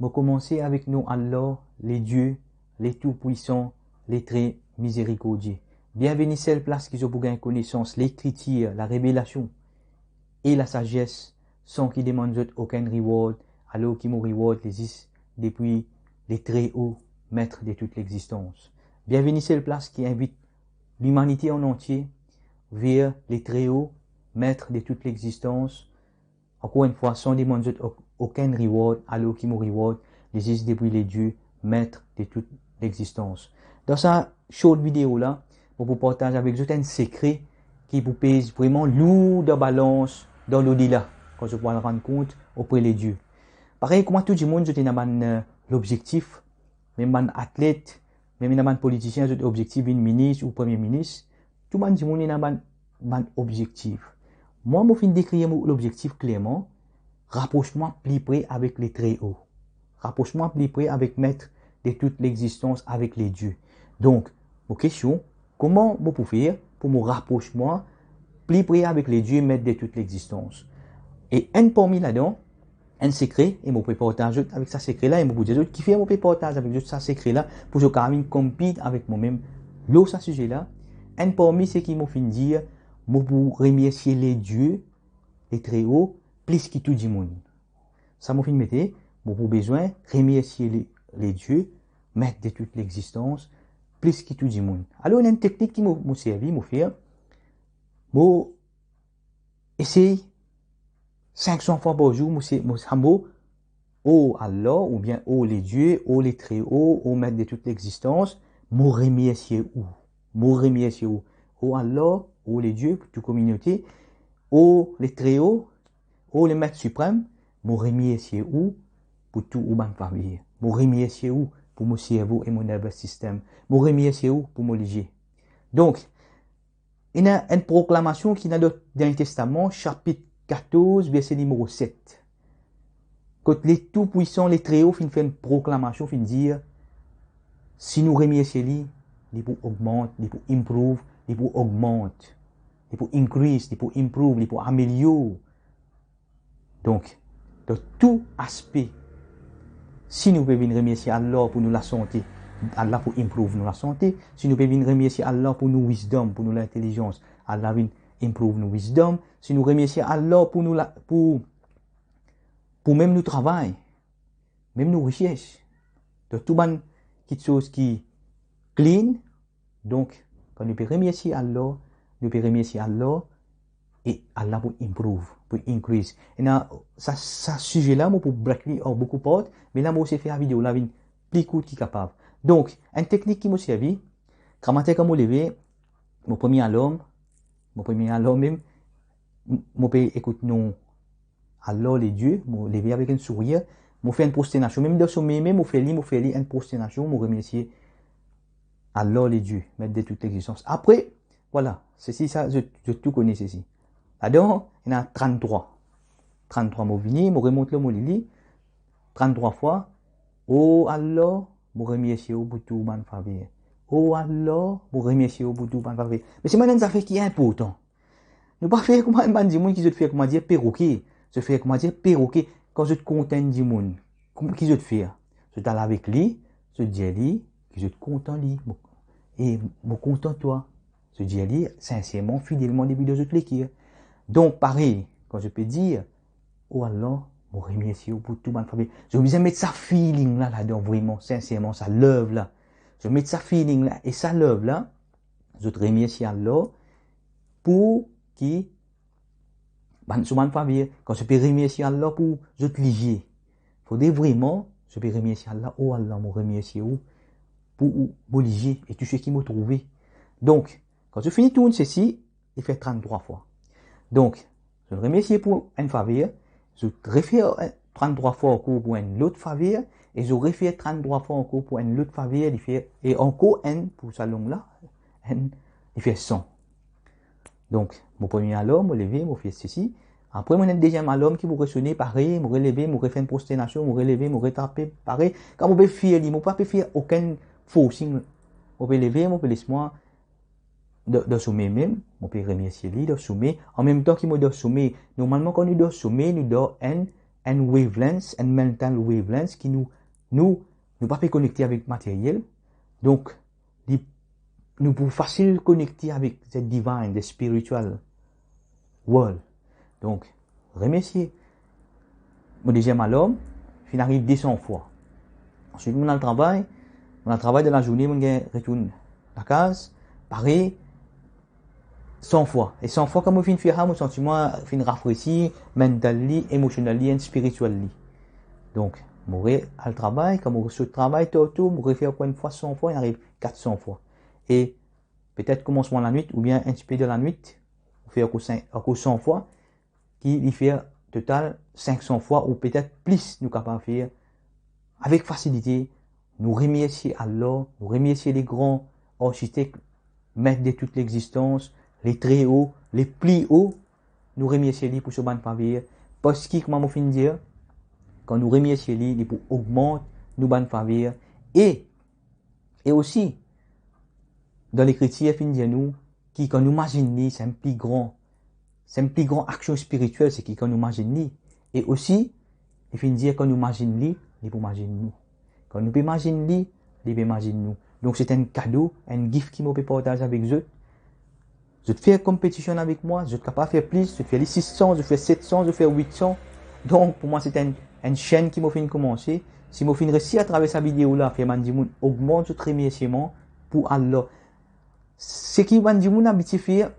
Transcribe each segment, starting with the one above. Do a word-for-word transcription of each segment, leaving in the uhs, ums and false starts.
Mo komanse avek nom Allah, le Dieu, le Tout-Puissant, le Très Miséricordieux. Bienveni sel plas ki zot pou gagn konesans, Lekritir, larevelasion e lasazes, san ki demann zot okenn reward, alor ki mo reward li zis depi le Très-Haut, Maître de toute l'existence. Bienveni sel plas ki invit limanite an antie ver le Très-Haut, Maître de toute l'existence, ankor enn fwa, san demann zot ok-, okenn reward, alor ki mo reward li zis depi le Dieu, Maître de toute l'existence. Dan sa short video la, mo pou partaz avek zot enn sekre ki pou pez vreman lour dan balans, dan lodela, kan zot pou al rann kont opre le Dieu. Parey kouma tou dimoun, zot ena bann, eh, lobzektif, mem bann atlet, mem ena bann politisien, zot obzektif vinn minis ou premie minis. Tou bann dimoun ena bann, bann obzektif. Mwa, mo finn dekrir mo lobzektif klerman, rapros mwa pli pre avek le Très-Haut. Rapros mwa pli pre avek Maître de toute l'existence, avek le Dieu. Donk, mo kestion, kouma mo pou fer pou mo rapros mwa pli pre avek le Dieu, Maître de toute l'existence? E enn parmi ladan, enn sekre, e mo pe partaz zot avek sa sekre la, e mo pou dir zot kifer mo pe partaz avek zot sa sekre la, pou zot kapav vinn compete avek mwa mem lor sa size la. Enn parmi seki mo finn dir, mo pou remersie le Dieu, le Très-Haut, plis ki tou dimoun. Sa mo finn mete, mo pou bizin remersie le, le Dieu, Maître de toute l'existence, plis ki tou dimoun. Alor, ena enn teknik ki mo, mo servi, mo fer, mo esey sink san fwa par zour, mo se, mo sa mo, "O Allah," oubien, "O le Dieu, O le Très-Haut, O Maître de toute l'existence, mo remersie ou. Mo remersie ou. O Allah, O le Dieu, pou tou kominote, O le Très-Haut, O le Maître Suprême, mo remersie ou pou tou ou bann faver. Mo remersie ou pou mo servo e mo nervous system. Mo remersie ou pou mo lizie." Donk, ena enn proklamasion ki ena dan Dernie Testaman, sapit katorz, verse nimero set. Kot le Tout-Puissant, le Très-Haut, finn fer enn proklamasion, finn dir, si nou remersie li, li pou ogmant, li pou improve, li pou ogmant, li pou increase, li pou improve, li pou amelior. Donk, dan tou aspe, si nou pe vinn remersie Allah pou nou lasante, Allah pou improve nou lasante. Si nou pe vinn remersie Allah pou nou wisdom, pou nou lintelizans, Allah vinn improve nou wisdom. Si nou remersie Allah pou nou la, pou, pou mem nou travay, mem nou rises, dan tou bann kiksoz ki clean, donk, kan nou pe remersie Allah, nou pe remersie Allah, e Allah pou improve, pou increase. Ena sa, sa size la, mo pou break li an boukou part, me la mo esey fer video la vinn pli kourt ki kapav. Donk, enn teknik ki mo servi, gramatin kan mo leve, mo premie alarm, mo premie alarm mem, m-, mo pe ekout nom Allah le Dieu, mo leve avek enn sourir, mo fer enn prosternasion, mem dan some mem, mo fer li, mo fer li enn prosternasion, mo remersie Allah le Dieu, Maître de toute l'existence. Apre, vwala, sesi sa, zot, zot tou kone sesi. Ladan, ena tranntrwa. Tranntrwa, mo vini, mo remont la, mo li li, tranntrwa fwa, O Allah, mo remersie ou pou tou bann faver. O Allah, mo remersie ou pou tou bann faver. Me selman ena enn zafer ki inportan. Nou pa fer kouma bann dimoun ki zot fer, koumadir, peroke. Zot fer, koumadir, peroke. Kan zot kontan enn dimoun, kouma ki zot fer? Zot al avek li, zot dir li ki zot kontan li. Mo, e mo kontan twa. Zot dir li sinserman, fidelman depi dan zot leker. Donk, parey, kan zot pe dir, O Allah, mo remersie ou pou tou bann faver. Zot bizin met sa feeling la ladan, vreman, sinserman, sa love la. Zot met sa feeling la, e sa love la, zot remersie Allah pou ki bann, so bann faver, kan zot pe remersie Allah pou zot lizie, fode vreman zot pe remersie Allah, "O Allah, mo remersie ou pou ou, mo lizie e tou seki mo trouve." Donk, kan zot fini tourn sesi, li fer tranntrwa fwa. Donk, zot remersie pou enn faver, zot refer, eh, tranntrwa fwa ankor pou enn lot faver, e zot refer tranntrwa fwa ankor pou enn lot faver, li fer, e ankor enn pou sa long la, enn, li fer san. Donk, mo premie alarm, mo leve, mo fer sesi. Apre, mo ena enn deziem alarm ki pou resone, parey, mo releve, mo refer enn prosternasion, mo releve, mo retrape, parey. Kan mo pe fer li, mo pa pe fer okenn forcing. Mo pe leve, mo pe les mwa dan, dan some mem, mo pe remersie li dan some. Anmemtan ki mo dan some, normalman, kan nou dan some, nou dan enn enn wavelength, enn mental wavelength ki nou, nou, nou pa pe konekte avek materyel. Donk, li, nou pou fasil konekte avek the divine, the spiritual world. Donk, remersie. Mo deziem alarm finn ariv de san fwa. Answit, mo al travay, mo al travay dan lazourne, mo gagn retourn lakaz, parey, san fwa. E san fwa, kan mo finn fer sa, mo santi mwa finn rafresi, mentally, emotionally and spiritually. Donk, mo re al travay, kan mo sot travay, tar tar, mo refer ankor enn fwa san fwa, inn ariv kat san fwa. E petet komansman lanwit, oubien enn tipe dan lanwit, mo fer ankor san, ankor san fwa, ki li fer total sink san fwa, ou petet plis, nou kapav fer avek fasilite. Nou remersie Allah, nou remersie le gran arsitek, met de tout lexistans, le Très-Haut, le pli o, nou remersie li pou so bann faver, parski, kouma mo finn dir, kan nou remersie li, li pou ogmant nou bann faver. E, e osi, dan Lekritir finn dir nou ki kan nou mazinn li, se enn pli gran, se enn pli gran aksion spiritiel, se ki kan nou mazinn li. E osi, li finn dir, kan nou mazinn li, li pou mazinn nou. Kan nou pe mazinn li, li pe mazinn nou. Donk, se enn kado, enn gift ki mo pe partaz avek zot. Zot fer konpetision avek mwa, zot kapav fer plis, zot fer li sis san, zot fer set san, zot fer wit san. Donk, pou mwa, se enn, enn senn ki mo finn koumanse. Si mo finn resi atraver sa video la, fer bann dimoun ogmant zot remersieman pou Allah. Seki bann dimoun abitie fer,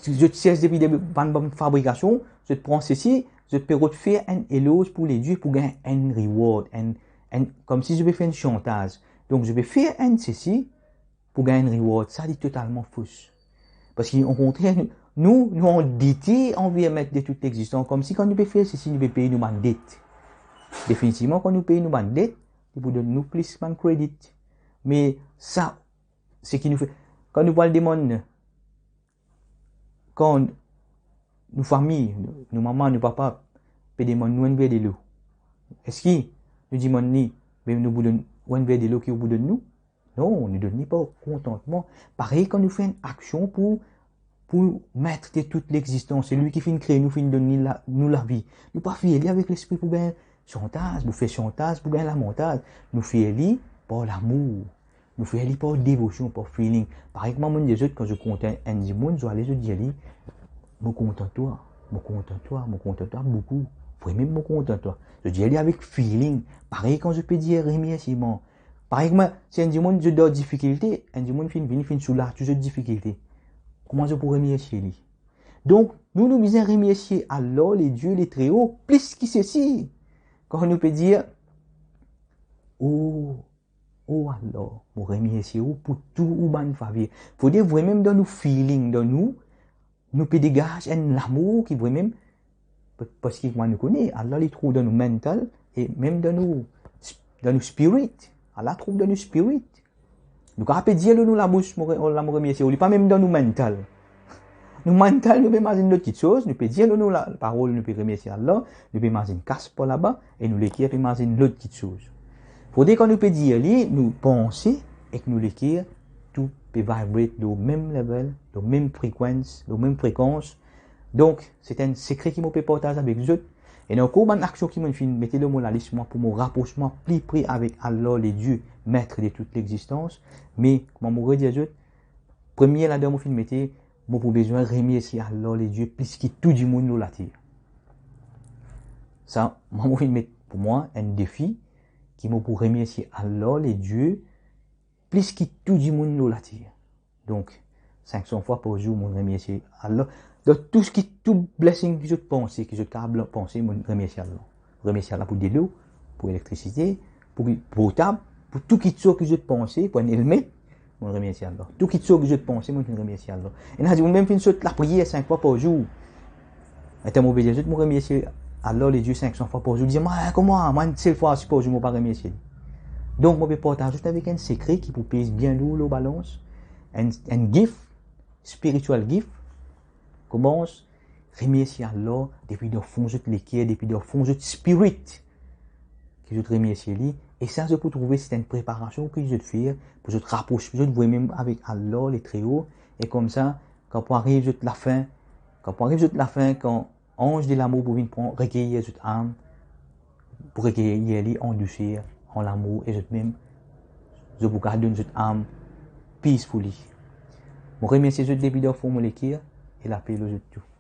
zot sers depi de bann, bann fabrikasion, zot pran sesi, zot pe rod fer enn eloz pou Ledie pou gagn enn reward, enn, enn, koumsi zot pe fer enn shantaz. Donk, zot pe fer enn sesi pou gagn enn reward. Sa, li totalman fos. Parski, okontrer, nou, nou, nou andete anver Met de tout lexistans, koumsi kan nou pe fer sesi, nou pe pey nou bann det. Definitivman, kan nou pey nou bann det, li pou donn nou plis bann kredit. Me sa, seki nou fer, kan nou pou al demann, kan nou fami, nou mama, nou papa pe demann nou enn ver delo, eski nou dimann li, be nou pou donn ou enn ver delo ki ou pou donn nou? Non, nou donn li par kontantman. Parey kan nou fer enn aksion pou, pou Met de tout lexistans, selwi ki finn kree nou, finn donn li la, nou lavi. Nou pa fer li avek lespri pou gagn shantaz, pou fer shantaz, pou gagn lamantaz. Nou fer li par lamour. Nou fer li par devosion, par feeling. Parey kouma mo dir zot, kan zot kontan enn dimoun, zot ale, zot dir li, "Mo kontan twa, mo kontan twa, mo kontan twa boukou. Vremem, mo kontan twa." Zot dir li avek feeling. Parey kan zot pe dir remersieman. Parey kouma si enn dimoun, zot dan difikilte, enn dimoun finn vini, finn soulaz tou zot difikilte. Kouma zot pou remersie li? Donk, nou, nou bizin remersie Allah, Ledie, le Très-Haut, plis ki sesi. Kan nou pe dir, "O, o Allah, mo remersie ou pou tou ou bann faver." Fode vremem dan nou feeling, dan nou, nou pe degaz enn lamour ki vremem, pa-, parski kouma nou kone, Allah li trouv dan nou mental e mem dan nou, dan nou spirit. Allah trouv dan nou spirit. Nou kapav pe dir lor nou labous, "Mo re-, Allah, mo remersie ou." Li pa mem dan nou mental. Nou mental, nou pe mazinn lot kiksoz, nou pe dir lor nou la-, laparol, nou pe remersie Allah, nou pe mazinn kas par laba, e nou leker pe mazinn lot kiksoz. Fode kan nou pe dir li, nou panse ek nou leker, tou pe vibrate lor mem level, lor mem frequency, lor mem frekans. Donk, se enn sekre ki mo pe partaz avek zot. Ena ankor bann aksion ki mo finn mete lor mo lalis, mwa, pou mo rapros mwa pli pre avek Allah, Ledie, Met de tout lexistans. Me, kouma mo redir zot, premie ladan mo finn mete, mo pou bizin remersie Allah, Ledie, plis ki tou dimoun lor later. Sa, mwa, mo finn met pou mwa enn defi, ki mo pou remersie Allah, Ledie, plis ki tou dimoun lor later. Donk, sink san fwa par zour, mo remersie Allah. Dan tou seki, tou blessing ki zot panse, ki zot kapav panse, mo remersie Allah. Remersie Allah pou delo, pou elektrisite, pou portab, pou tou kiksoz ki zot panse, pou enn elmet, mo remersie Allah. Tou kiksoz ki zot panse, mo remersie Allah. Ena dimoun mem finn sot lapriyer sink fwa par zour. Letan mo pe dir zot, mo remersie Allah, Ledie, sink san fwa par zour. Li dir, "Mwa, kouma, mwa, enn sel fwa par zour, mo pa remersie li." Donk, mo pe partaz zot avek enn sekre ki pou pez bien lour lor balans. Enn, enn gift, spiritual gift. Koumans remersie Allah depi dan fon zot leker, depi dan fon zot spirit, ki zot remersie li. E sa, zot pou trouve se enn preparasion ki zot fer pou zot rapros zot vremem avek Allah, le Très-Haut. E koumsa, kan pou ariv zot lafin, kan pou ariv zot lafin, kan Anz de lamour pou vinn pran, rekeir zot am, pou rekeir li an douser, an lamour, e zot mem, zot pou kapav donn zot am peacefully. Mo remersie zot depi dan fon mo leker, e lape lor zot tou.